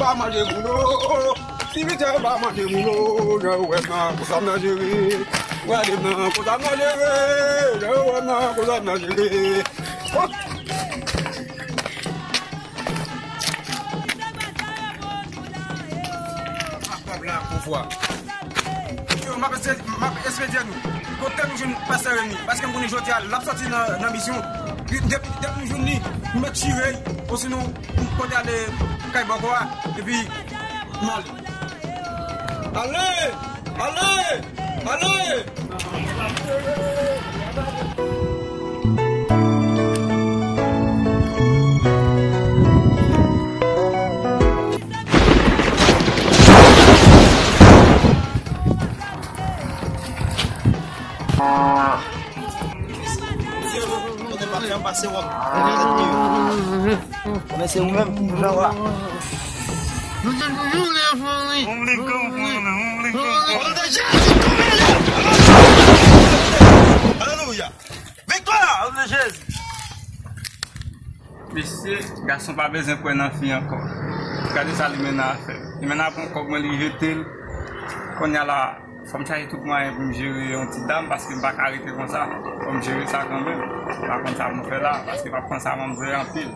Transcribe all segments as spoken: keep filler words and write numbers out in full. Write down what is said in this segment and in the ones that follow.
Pa manje moun, o, o, o. Simitè pa manje moun, o, jan w wè m nan, konsa m nan jere. Gade m nan, konsa m nan jere. Jan w wè m nan, konsa m nan jere. O. Pèp la pouvwa. Yo, m ap eseye, m ap eseye di nou. Kote nou jwenn pastè Remy? Paske m konnen jodi a, l ap sòti nan, nan misyon. Depi, depi nou jwenn li, nou mèt chire l, osinon, nou pote ale kay bòkò a, epi nou ale. Ale! Ale! Ale! Mesye, kote patnè m pase wòm. Konnen se ou menm, jan w la. Alelouya! Viktwa! Alelouya! Viktwa! Alelouya! Jezi! Mesye, gason pa bezwen kwè nan fi ankò. Gade sa limena a fè. Limena pran kòb mwen, li jete l. Kounye a la, fò m chache tout mwayen pou m jere yon ti dam, paske m pa ka rete konsa. Fò m jere sa kanmenm. M pa konn sa pou m fè la, paske m ap konn sa manzè anpil.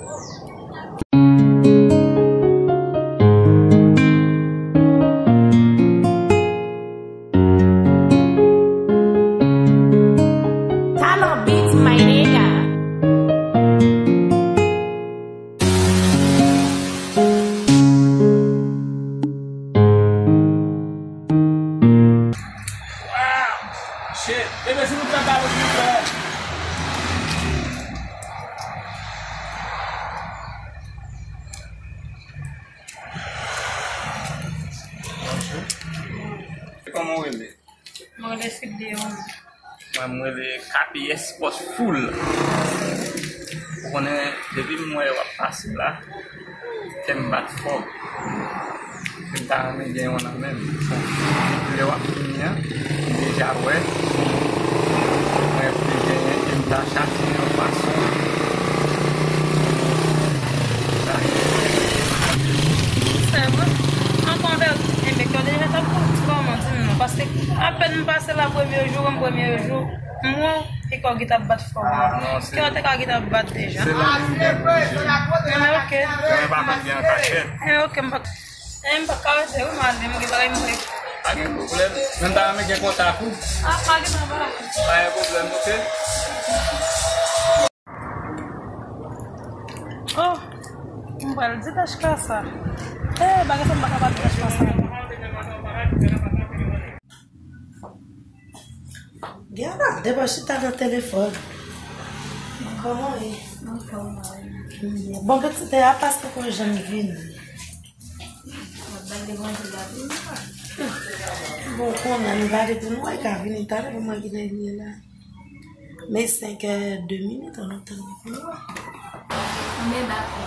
Talon Beats, my nigga. Wow! Shit! Bebe, silvouplè, ba mwen, silvouplè. Kòman w rele? Mwen rele Sibdeo. Mwen, mwen rele K P S Pòs Full. Ou konnen, depi m wè w ap pase la, kè m bat fò. M ta renmen gen yon nan men m. Bon, lè w ap vini an, m deja wè. Mwen vle genyen e m ta chache yon fason. Sèlman, an konvèti, enben, kè w deja t ap kòman di m non, paske apèn m pase la premye jou, an premye jou, m wè w, e kè w ki t ap bat fò. Ah, non, se kè w te ka ki t ap bat deja. Se lanmou m gen pou misye. Enben, oke. Mwen pa konn gen an kachèt. Enben, oke, m pa, enben, m pa ka rete, wi, m ale, m gen bagay m vle. Pa gen pwoblèm. Men m ta renmen gen kontak ou. Ah, pa gen pwoblèm. Pa gen pwoblèm, oke? Oh, m pral di Tachka sa. Eh, bagay sa m pa ka pa di Tachka sa. Gade, depi chita nan telefòn. Kòman w ye? Anfòm, mari. Bon, pitit, te a pase pou janm vini. Bon, konnen, nou gade pou nou wè, ka vini talè pou mwen kite vini la. Men senk è de minit, an nou tann pou nou wè. Men dakò.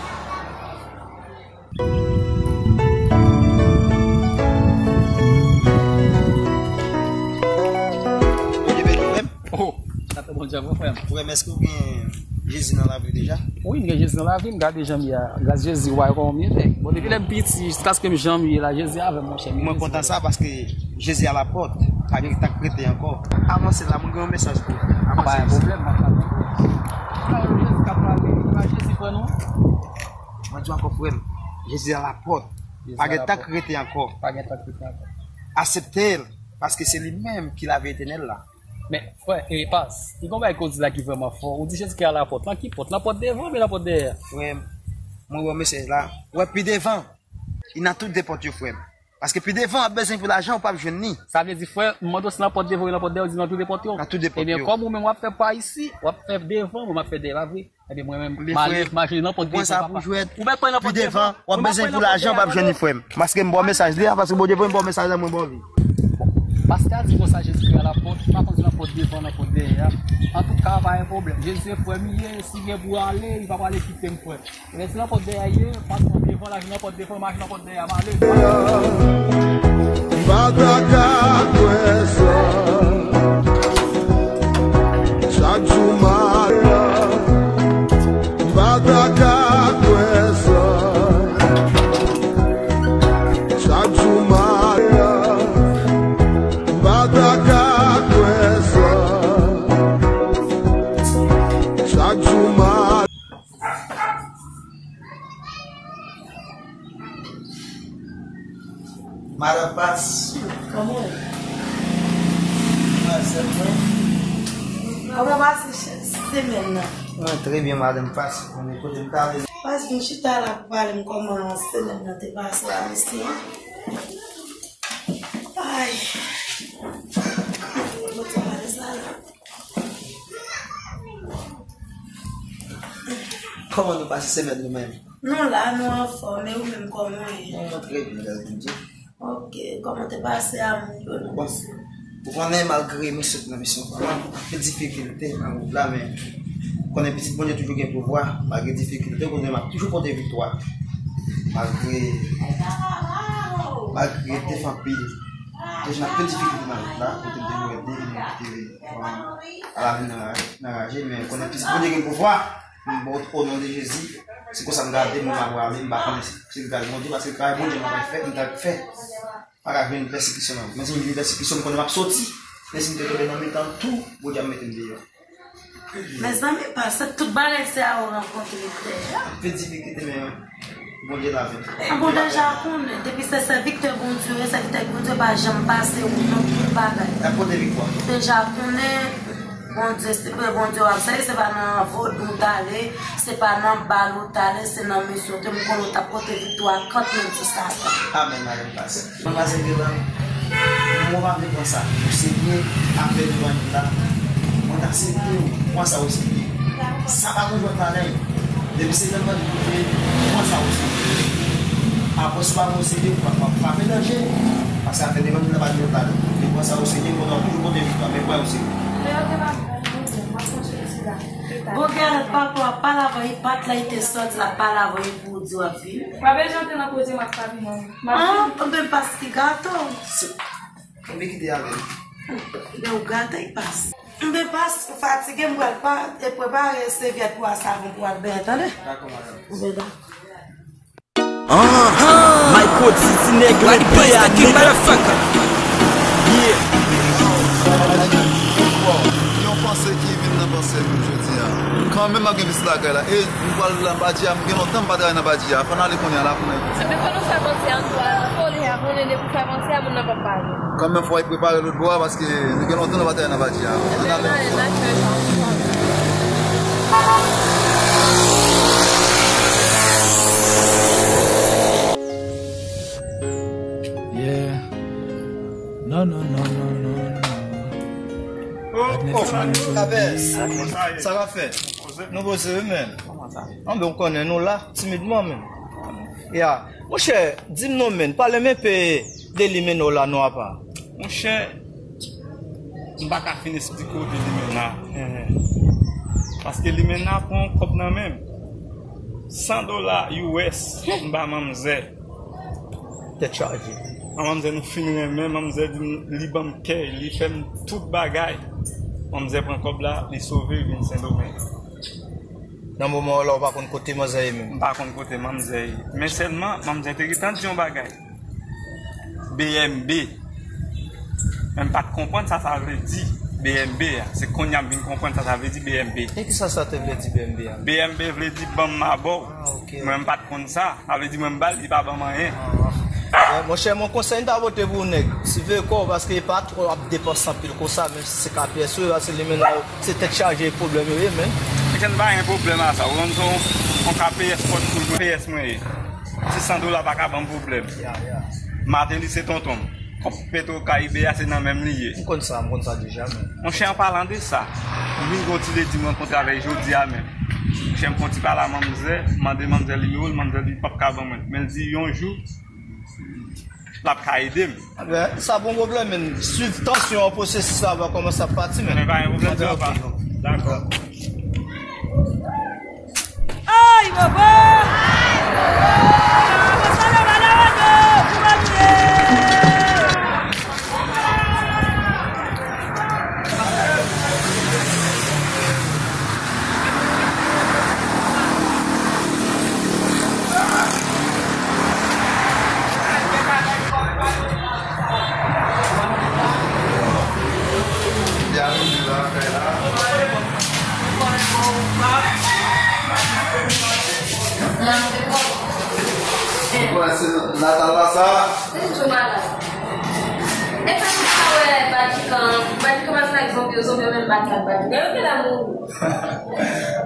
Bondye beni w, frè m. Oh, sa fè Bondye avè w, frè m. Frè m, èske w gen Jezi nan lavi w deja? Wi, m gen Jezi nan lavi m. Gade jan m ye a. Gras Jezi, w pa wè kòman m ye, nèg. Bon, depi lè m piti, jiskaske m jan m ye la, Jezi avè m, monchè. Mwen kontan sa, paske Jezi a la pòt. Pa gen tan k rete ankò. Avanse la, mwen gen yon mesaj pou ou. Avanse. Pa gen pwoblèm, m ap tann ou. Jezi k ap pale. Pa Jezi, frè nou. Mwen di w ankò, frè m, Jezi a la pòt. Pa gen tan k rete ankò. Pa gen tan k rete ankò. Aksepte l, paske se li menm ki lavi etènèl la. Men, frè, e pas, li gon bagay ke w di la ki vrèman fò. Ou di Jezi ki a la pòt. Nan ki pòt? Nan pòt devan oubyen nan pòt dèyè? Frè m, mwen wè mesaj la. Wè pi devan. Li nan tout de pòt yo, frè m. Paske pi devan, w ap bezwen pou lajan, ou p ap jwenn li. Sa vle di, frè, m mande w si nan pòt devan oubyen nan pòt dèyè, ou di nan tout de pòt yo. Nan tout de pòt yo. Ebyen, kòm ou menm w ap fè pa isi, w ap fè devan, mwen m ap fè dèyè, pa vre? Ebyen, mwen menm, m ale, m al jwenn nan pòt devan, papa. Ou mèt pran nan pòt devan, w ap bezwen pou lajan, w p ap jwenn li, frè m. Paske m ba w mesaj li a, paske Bondye voye m ba w mesaj la, mwen ba w li. Pastè a di konsa, Jezi a la pòt, m pa konn si nan pòt devan, nan pòt dèyè a. Antouka, pa gen pwoblèm. Jezi se premye, si gen pou ale, li p ap ale kite m, frè. Rete nan pòt dèyè a ye, pa nan pòt devan, la vin nan pòt devan, mache nan pòt dèyè a, m ale. M pa ta ka kwè sa. Chak jou m ale, m pa ta ka kwè sa. Madan Pas. Kòman w ye? Mwen, sè mwen. Kòman pase semèn nan? Mwen trè byen, madan Pas. Mwen kote m t ale. Pas, vin chita la pou pale m kòman semèn nan te pase a, mesye. Ay. Mwen te pale sa la. Kòman nou pase semèn nou menm? Nou la, nou anfòm, e ou menm kòman w ye? Mwen, mwen trè byen, gras Bondye. Ok, kòman te pase a moun yo nan misyon? Ou konnen, malgre mwen sot nan misyon, mwen anpil difikilte nan wout la, men ou konnen pitit Bondye toujou gen pouvwa, malgre difikilte, ou konnen m ap toujou pote viktwa. Malgre, malgre te fè anpil, te jwenn anpil difikilte nan wout la, kote m te jwenn de moun ki te Bon, a la vin nan, nan raje, men konnen pitit Bondye gen pouvwa. M ba w o non de Jezi. Se konsa m gade, mwen m ap prale, m pa konnen si se travay Bondye, paske travay Bondye m ap fè, m t ap fè. Pa ka vin pèsekisyon nan. Men si m vin pèsekisyon, m konnen m ap soti. Men si m te tonbe nan mitan tou, Bondye ap mete m deyò. Mezanmi, pase tout bagay se a ou rankontre deja. Anpil difikilte, men Bondye la avè m. Ou deja konnen, depi se sèvitè Bondye, sèvitè Bondye pa janm pase ou nan tout bagay. L ap pote viktwa. Ou deja konnen, Bondye, se vre Bondye w ap sèvi, se pa nan vodou w t ale, se pa nan bal ou t ale, se nan misyon te m konnen w t ap pote viktwa kont menm ti Satan. Amèn, madan Pas. Manmzèl Guerlain, mwen pa vle pran sa o serye, afè nou an la. Mwen ta serye, pran sa o serye. Sa pa gon jwèt ladan l. Depi se nan bandi pou fè, pran sa o serye. Apre, si w pa pran o serye, w ap, w ap frape danje. Paske afè nou an la pa jwèt ladan. Men pran sa o serye, mwen toujou pote viktwa, men pran yo o serye. Bon, Guerlain, papa w ap pale avè w, li pa t la, li te sòti la, pale avè w, li pou w di w ap vini. Pa bezwen antre nan koze m ap pa vini. Ah, ben, Pas ki gate w. Se, mwen kite avè l. Ben, ou gate, Pas. Ben, Pas, ou fatige, m pral pa, e prepare sèvyèt pou a savon pou al benyen, tande? Dakò, madanm. Ben, dakò. Aha! Michael Titi nèg lempe a nèg. Yeah. Yon panse ki vin nan panse m jodi a. Kanmenm m ap gen vizit lakay la. E m pral nan Badia, m gen lontan m pa t ale nan Badia. Fò n ale kounye a la pou n al. Se depi nou fè panse a nou pral. Fò li a konnen depi fè panse a moun nan p ap pale. Kanmenm fò y prepare lòt bò a paske nou gen lontan nou pa t ale nan Badia. Ann ale. Yeah. Non, non, non, non, non, non. Oh, oh, Kabès. Sa k ap fèt? Nou poze wi, men. Anben, ou konnen nou la, timidman menm. Ya. Monchè, di m non, men, pale m enpe de limena w la non, apa. Monchè, m pa ka fin esplike w de limena. Paske limena pran yon kòb nan men m. San dola U S, m ba manmzè. Tèt chaje. An manmzè nou fin renmen, manmzè di m li ban m kè, li fè m tout bagay. Manmzè pran kòb la, li sove, li vin Sendomeng. Nan moman w la, ou pa konn kote manzè ye menm? M pa konn kote manmzè ye. Men sèlman, manmzè te gentan di yon bagay. B M B. Men m pa t konprann sa sa vle di, B M B a. Se kounye a m vin konprann sa sa vle di, B M B. E kisa sa te vle di, B M B a? B M B vle di ban m ma ba w. Ah, ok. Mwen, m pa t konn sa. Sa vle di mwen m ba l, li pa ban m anyen. Ah. Bon, monchè, mwen konsèy m ta pote pou ou, nèg. Siveye kò w, paske e pa twò ap depanse anpil konsa, menm si se ka pyès ou ye, paske limena yo, se tèt chaje pwoblèm yo ye, men. Monchè, m pa gen pwoblèm a sa. Ou konn se yon, yon ka pyès kòd poul mwen, pyès mwen ye. Ti san dola pa ka ban m pwoblèm. Ya, ya. Martelly se tonton m. Kòb Petro Caribe a se nan men m li ye. M konn sa, m konn sa deja, men. Monchè, an palan de sa, m vin gen yon ti ledi m rankontre avè l jodi a menm. Monchè, m fè yon ti pale a manmzè, m mande manmzè li nimewo l, manmzè di l p ap ka ban mwen. Men l di yon jou, l ap ka ede m. Ebyen, sa pa yon pwoblèm, men swiv tansyon an, pwosesis la va kòmanse ap pati, men. Men pa gen pwoblèm, papa. Dakò. Ay, bobo! Se jou malad. E sa nou pa wè Vatikan, Vatikan pa vin ak zonbi yo, zonbi yo menm pa vin ak Vatikan. Yo genlè mouri.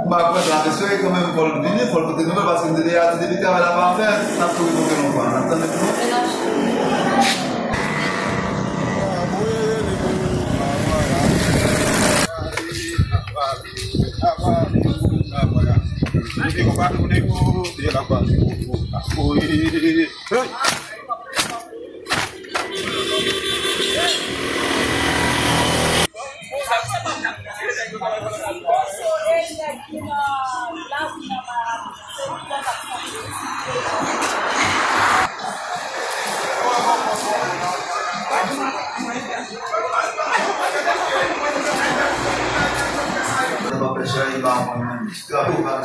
M pa konn, n ap espere kanmenm fò l vini, fò l pote nouvèl, paske m te deja di depi travay la pa fèt, n ap kouri pote nou fwa. N ap tande pou nou.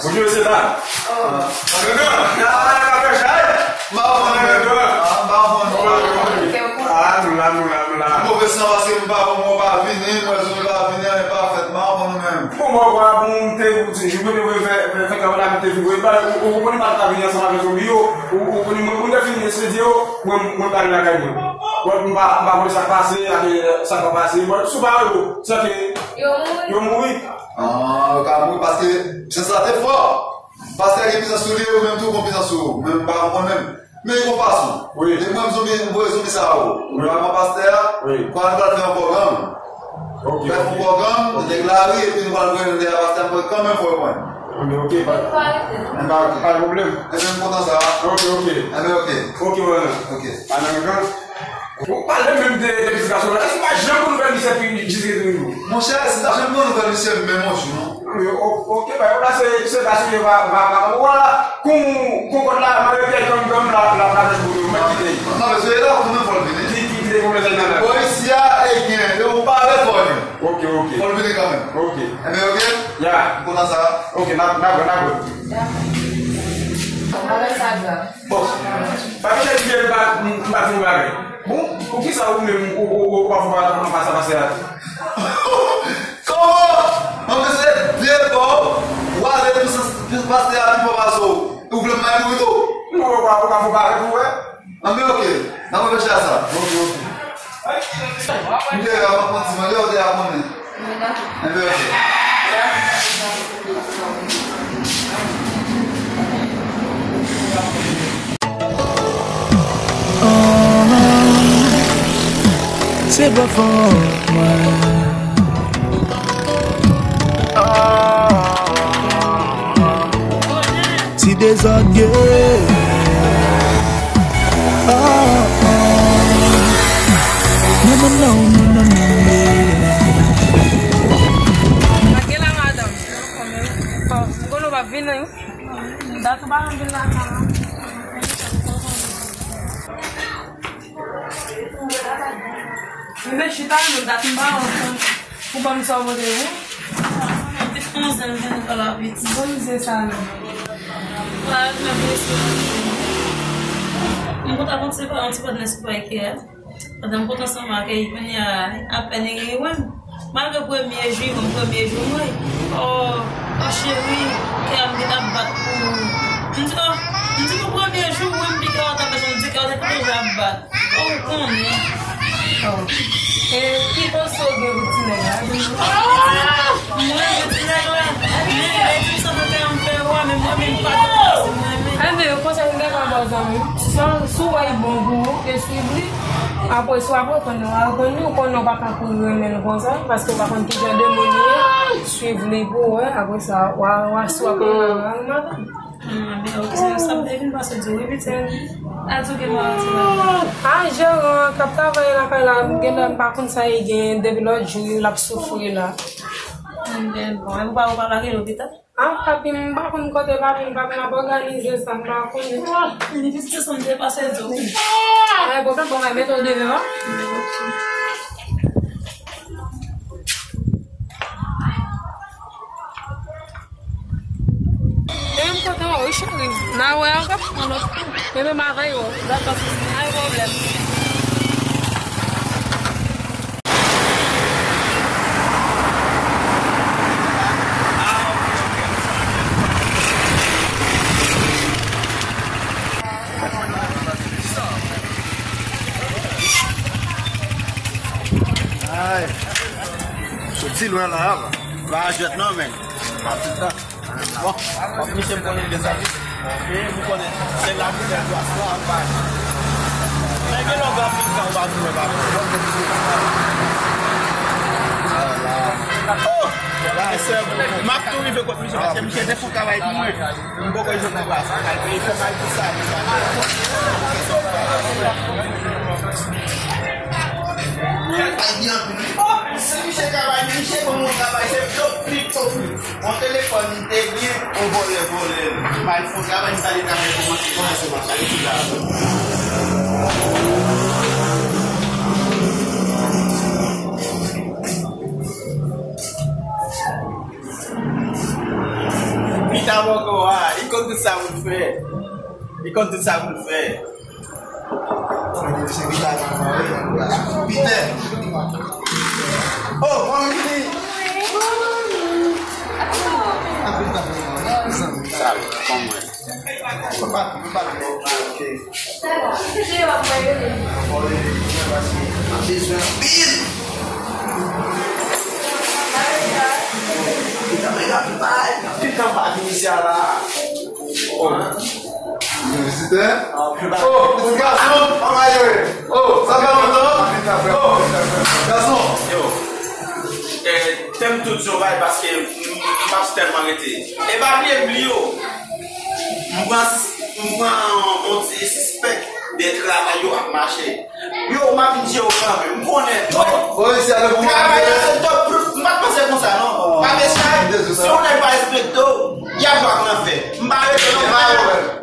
Bonjou, mesye dam. Ah, nou la, nou la, nou la. Bon, mwen pa vini, mwen pa vini, anyen pa fèt, mwen pa konn ou menm. Bon, mwen pa bon, te, te, jou mwen te fè, fè, fè travay la, mwen te vin, ou, ou, ou konnen pa ta vini ansanm avèk zonbi yo, ou, ou konnen mwen, mwen te fini espedye yo, mwen, mwen pral lakay mwen. Bon, mwen pa, mwen pa konnen sa k pase, ak, sa k pa pase, bon, sou pa yo, sa ke yo mouri. Ah, yo ka mouri paske pyès la te fò. Pastè gen pizans sou li, ou menm tou gon pizans sou ou. Men m pa konprann menm. Men yon fason. Wi. Depi mwen zonbi, m voye zonbi sa yo. Wi. Mwen pastè a, wi, kwa nou pral fè yon pwogram. Ok, fè yon pwogram, nèg la ri, epi nou pral voye nou dèyè pastè a, mwen kanmenm fò yo pran. Anben, ok, pa, pa, pa de pwoblèm. Enben, m kontan sa. Ok, ok. Enben, ok. Ok, mwen. Ok. Anben, anben. Ou pale menm de, de edikasyon la. Èske ou pa janm konn nouvèl misye pi jis rive jou? Monchè, si m ta janm konn nouvèl misye menm yon jou, non. Wi, o-, ok, ba, la se, se pa sou va, va, va, va, wala, kon, kon kòd la, mwen pyèj kòm, kòm la, la, la, la, mwen kite. Non, men se la, ou menm fò l vini. Ki, ki, ki te konplèse nan la? Bon, isi a, e gen, yo pa rèt fò yo. Ok, ok. Fò l vini kanmenm. Ok. Enben, ok? Ya. M kontan sa. Ok, n ap, n ap, n ap. Ya. Bagay sa grav. Bon, pa gen lè ki vye m pa, m pa di yon bagay. Bon, poukisa ou menm ou, ou, ou, ou pa fè anfas a pastè a tou? Kòman? Anben se vye bò, ou ale pou sans, pou pastè a pi fò pase w. Ou vle m bay mouri tou? Non, ou pa, ou pa fè parèt ou wè. Anben ok, n ap reflechi a sa. Ok, ok. M te wè w ap pran ti manje, ou te ap konnen. Enben, ok. Se pa fòt mwen. Si dezòd ye. Oh, oh. Non, non, non, non, non, non, yeah. Lage la, madanm. Oh, m konnen w p ap vin, non? Dat ou pa janm vin lakay la. Men chita, nou dat m pa ansanm. Ou ban m sa w pote wi. Mwen te fè yon zen vin nan kò la piti. Bon zen sa non. Wè, mwen vle sou. M kontan konn se pa yon ti pòt nèg sou pay kè a. Pandan m kontan ansanm ak li, kounye a, apèn li ri wè m. Malgre premye jou, mwen premye jou mwen. Oh, oh cheri, kè m gentan ap bat pou ou. M di, oh, m di pou premye jou, wi, m di kè w t ap bat, m di kè w te deja ap bat. Oh, ou konnen. Oh. E ki panse w gen pou ti nèg la? Mwen, gen ti nèg la. Men, men, ti sa mwen te ann fè, wè, men mwen, men m pa t panse mwen, men. Enben, konsèy m gen ba w zanmi. Si w wè l bon pou ou, e swiv li. Apre, si w ap reponn li, w a reponn li, ou konnen w pa ka kouri renmen l konsa, paske w pa konn ki jan de moun li ye. Swiv li pou w wè, apre sa, w a, w a, si w ap renmen l, renmen l. Hmm, men ok, se sa m te vin pase di w, wi, pitit. Adou gen maladi la. A, jeran k ap travay lakay la, genlè m pa konn sa li gen, depi lòt jou l ap soufri la. Hmm, bon, e ou pa, ou pa lage lopital? A, papi m pa konn kote papi m, papi m ap òganize sa, m pa konnen. Li pitit se sa m te pase di w. Ay, pwoblèm, bon, mwen mete w deyò. E m kontan wè w wi cheri. N a wè ankò nan lòt kou. Men menm avè yo. Dakò sisi, pa gen pwoblèm. Soti lwen la, a. Pa jwèt non, men. Bon, misye m konnen de sa. E, m konnen se la pou fè dwa sa, pa. Men gen lòt anpil tan ou pa vin wè, pa. Oh! M ap tou rive kot misye, paske misye te fè yon travay pou mwen. M poko jwenn anba sa, kay peye fè mal pou sa. Oh, si misye travay, misye ban mwen travay, se top, top, top. Yon telefòn, m te byen, yon vòlè, vòlè. M al fè yon travay, m pale travay, kòmanse, kòmanse, m ap pale ti gason. Pita bòkò a, li konn tout sa pou l fè. Li konn tout sa pou l fè. Pita. Oh, mwen vini. Sal, kòman? Mwen pa, mwen pa, ok. Sa va, ki se yo ap mwen rele? Mwen bezwen anpil. Li ta mwen rapid, bay, anpil tan pa vin isi a la. Oh. Vizitè? Oh, ti gason, kòman yo ye? Oh, sa fè lontan? Oh, gason. Yo. Eh, tèm tout yo bay paske m, m, m ap tèlman rete. E pa bliye m li yo. M pran, m pran yon ti sispèk de travay yo ap mache. Yo, m ap di yo kanmenm. M konnen. Travay la se top. M pa t panse konsa, non. Pa mesye, si yon nèg pa respekte w, y ap jwe ak lanfè. M pa rete, non.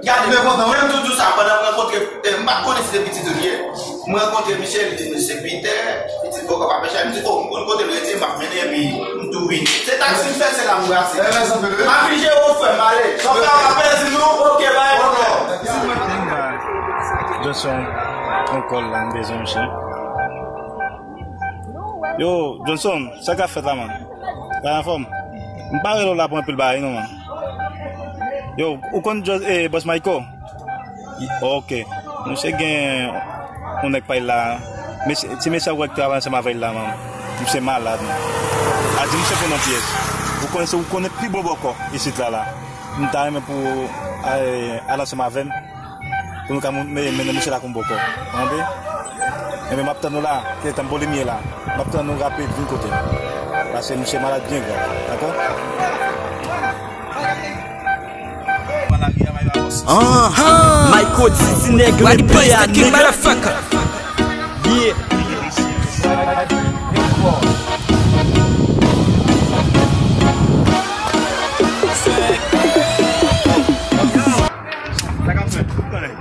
Gade, m toujou di w sa, pandan m rankontre, eh, m pa t konnen si se pitit ou li ye. M rankontre misye, li di, "Misye Pitè, pitit bòkò pa pèchè." M di, "Oh, m konn kote l rete, m ap mennen, epi m tou vini." Se taksi m fè, se la m brase. M ap vin jere w, frè m, ale. Sa w fè a pa pèdi nou, ok, bay. Johnson, yon kòl la, m bezwen misye. Yo, Johnson, sa k ap fèt la, man? Bay anfòm. M pa rele w la pou anpil bagay, non, man. Yo, ou konn Jos-, eh, Bòs Mayko? Ok. Misye gen yon nèg pa l la. Mesye, ti mesye ap wè k travay ansanm avè l la, man. Misye malad, man. A di misye pran nan pyès. Ou konnen se ou konnen pi bon bòkò isit la, la. M ta renmen pou, eh, al ansanm avè m. Pou nou ka moun-, men-, mennen misye la kòm bòkò. Tande? Enben, m ap tann nou la. Kite tann bò limyè la. M ap tann nou rapid, vin kote m. Paske misye malad byen grav. Dakò? Anhan! Mayko di ti nèg le P A, nèg. Yeah. Sa k ap fèt?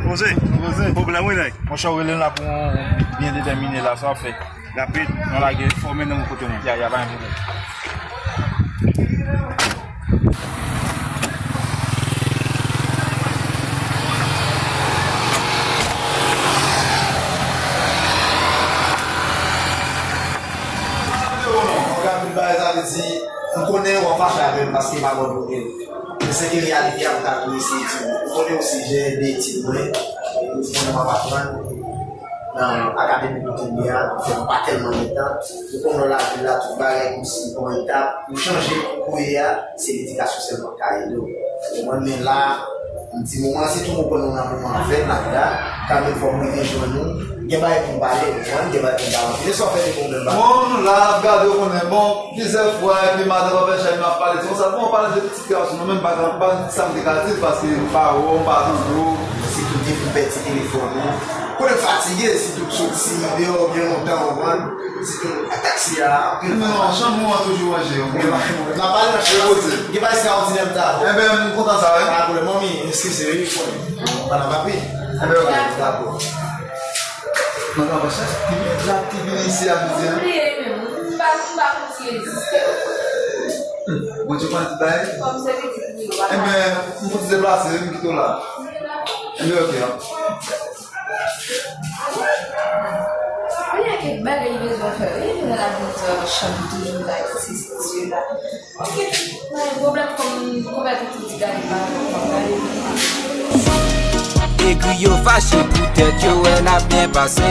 Poze. Poze. Pwoblèm, wi, nèg. Monchè, w rele n la pou w byen detèmine la, sa w ap fè. Rapid, nou lage, fòme nan yon kote, mwen. Ya, ya, pa gen pwoblèm. Mwen ka vin bay sa, li di, m konnen w ap fache avè m paske m abandone w. Men se ke reyalite a, m ta tou eseye di w. Ou konnen osi, jere de etid mwen, ou konnen m ap aprann nan akademi kote m ye a, m fè m pa tèlman gen tan. Ou konnen lavil la, tout bagay kòmsi yon etap, ou chanje pou kounye a, se ledikasyon sèlman k ka ede w. Ou konprann? Men la, m di moman, sitou mwen konn nou nan moman fèt, n ap la, kanmenm fò m rive jwenn nou. Gen bagay pou m pale, ou konprann? Gen bagay pou m pale. Men sa w fè de pwoblèm ba. Bon, nou la, n ap gade, ou konnen, bon, plizyè fwa, epi madan pa fè chay, m ap pale, se konsa, bon, pale de pitit gason, nou menm, pa, pa, sa m te ka di, paske m pa wè w, m pa tande w. Sitou depi w pèdi telefòn ou. Kote w fatige, sitou w soti deyò byen lontan, ou konprann? Sitou ak taksi a, anpil fwa. Non, chanm ou an toujou ranje, ou konprann? N ap pale nan chanm. Gen bagay ekstraòdinè m ta fè. Enben, m kontan sa, wi. Pa pwoblèm, manmi, eskize, wi, ou konnen. Pandan papi. Enben, ok, dakò. Mwen ka panse, ki vin isi a, jodi a. Ou bliye menm, m pa, m pa konn si egziste. Bondye konnen tout bagay. Kòm se pitit li yo, papa. Enben, m fouti deplase, wi, m kite w la. Enben, ok, an. Wi, gen kèk bagay li bezwen fè, wi, lè l ap vin di w chanm toujou la, sesi, sela. Ok, pa gen pwoblèm, kòm Robèto tou di gade pa, pa gade. Egri yo fache poutèt yo wè n ap byen pase.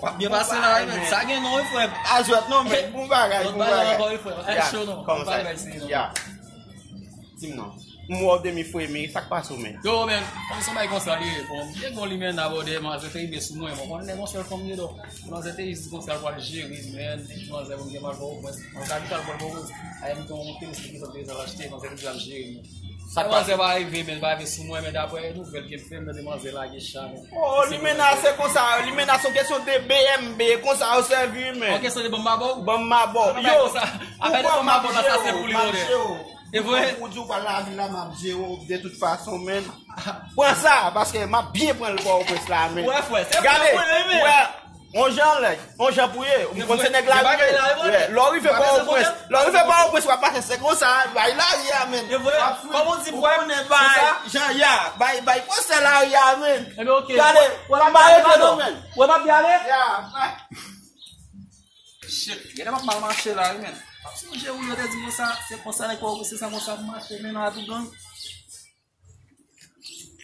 W ap byen pase la wi, men. Sa gen non wi, frè. A jwèt non, men. Bon bagay, bon bagay. Lòt bagay ankò wi, frè. Ay cho non. Bon bagay se non. Di m non. M wè w demi fremi, sa k pase w, men? Yo, men, kòm se yon bagay konsa li ye, bon, m te gen yon limena bòdè, manzè te rive sou mwen, bon, konnen nèg yon sèl fanm li ye, donk, manzè te jis di konsa l pral jere, men, manzè pou m gen mal ba w, mwen, mwen ka di kal pral ba w, ayen m gen yon teleskòp ki sòt deja l achte, manzè te di l ap jere, men. Sa k pase? Manzè pa rive, men, pa rive sou mwen, men daprè nouvèl ke m fè, m tande manzè lage cha, men. Oh, limena se konsa, limena se yon kesyon de B M B, konsa yo sèvi, men. Yon kesyon de ban m ba w? Ban m ba w. Yo, afè de ban m ba w la, sa se pou li, bòdè. E vre? Ou di w pral lavil la, m ap jere w de tout fason, men. Pran sa, paske m ap byen pran l Pòtoprens la, men. Wè, frè, se vre, men. Gade, wè, on jan lè, on jan pou ye. M konn se nèg lari, men. Lè w rive Pòtoprens, lè w rive Pòtoprens, w ap pase se konsa, bay lari a, men. E vre? Kòman w di, frè? Bay, jan ya, bay, bay konsèy lari a, men. Gade, m pa rete non, men. Wè, m ap byen ale? Ya, bay. Shit, genlè m ap mal mache la wi, men. M ap sonje wi, yo te di konsa, se konsa nèg pa obesesan konsa pou mache, men nan atougang.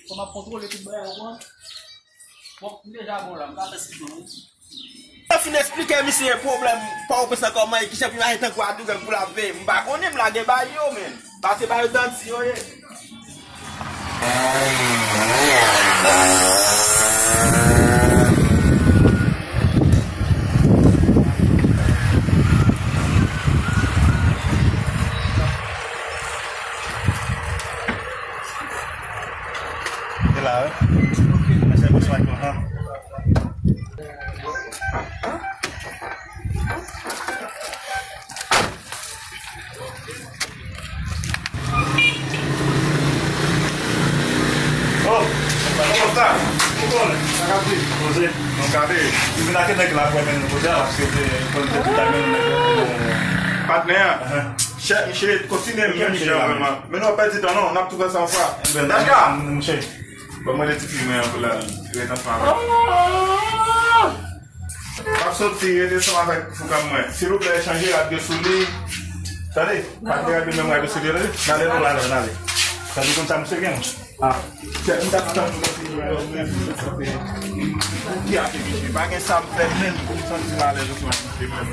Fò m ap kontwole tout bagay, ou konprann? Bon, m deja bon la, m ka fè sipon wi. Yo fin eksplike misye pwoblèm pa obesesan kòman e kijan pou imajine tankou atougang pou l ap veye. M pa konnen, m lage bay yo, men. Pase ba yo danti yo ye. Se la, wi. Mwen se misyon ak yon jan. Oh, kòman sa? Ou konnen? Sa k ap di? Poze. Nou gade. Li vin ak nèg la pou men nou poze a, paske te konn te di ta men nèg la. Patnè a. Chèf, misye kontinye menm jan vrèman. Men nou pa pèdi tan non, n ap tou fè sa yon fwa. Dajka! Ban mwen de ti fi mwen an pou la, ret ansanm avèk. M ap soti, rete ansanm avèk foukan mwen. Silvouplè, chanje rad yo sou li. Tande? Pa kite rad yo menm rad yo sou li, tande? N ale non, n ale, n ale. Tande konn sa misye gen? Ah. Kèt, m t ap tann ou. Ki ap misye? Pa gen sa m fè menm pou m santi m alèz ansanm avèk misye menm.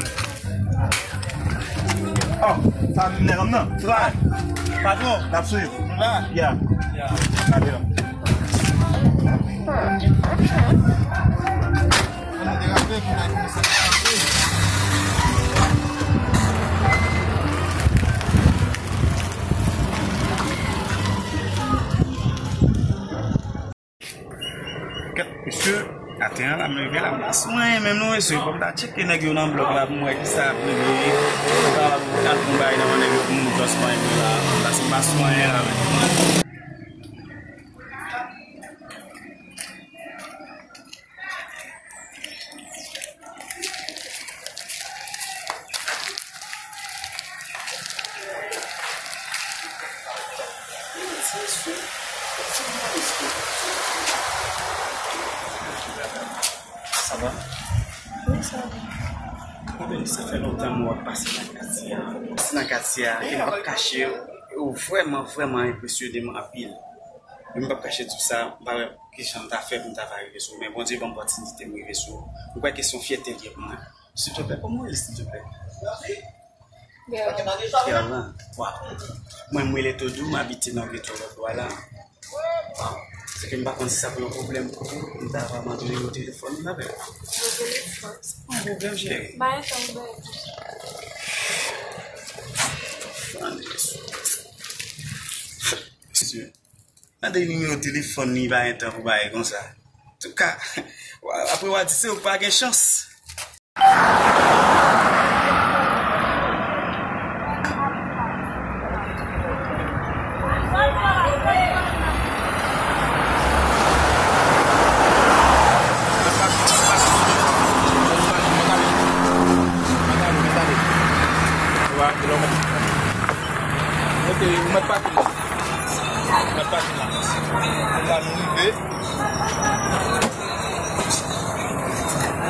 Oh, sa vin nèg nan. Try. Patwon, n ap swiv. Nou la? Yeah. Yeah. Gade la. Kèt, mesye, atè an la, m leve la, m pa sou anyen menm non, mesye. Fò m ta tcheke nèg yo nan blòk la pou m wè kisa ap rive. M ta al pran bagay nan men nèg yo pou m just pran epi la. Paske m pa sou anyen la menm. Sa va? Wi, sa va. Sa fè lontan mwen ap pase nan katye a. Pase nan katye a, e m p ap kache w. Ou vrèman, vrèman enpresyone m anpil. E m p ap kache di w sa, m pa wè kijan m ta fè pou m ta va rive sou ou. Men Bondye ban m opòtinite m rive sou ou. M kwè ke se yon fyète l ye pou mwen. Silvouplè, kòman w rele, silvouplè? Gerlan. Gerlan. Waw. Mwen, m rele Todou, m abite nan geto Lòdbwa la. Waw. Se ke m pa konn si sa pou yon pwoblèm pou ou. M ta va mande nimewo telefòn ou, m apèl. Nimewo telefòn? Se pa yon pwoblèm, cheri. Ba, entan, ba, entan. Mesye. Mande nimewo telefòn li, pa gen tan pou bagay konsa. Antouka, apre w a di se ou k pa gen chans.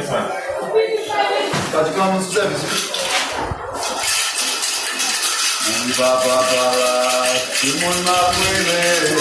Prince la. Pati kòmanse sou sèvis wi. Wi papa pa la, tout moun m ap rele.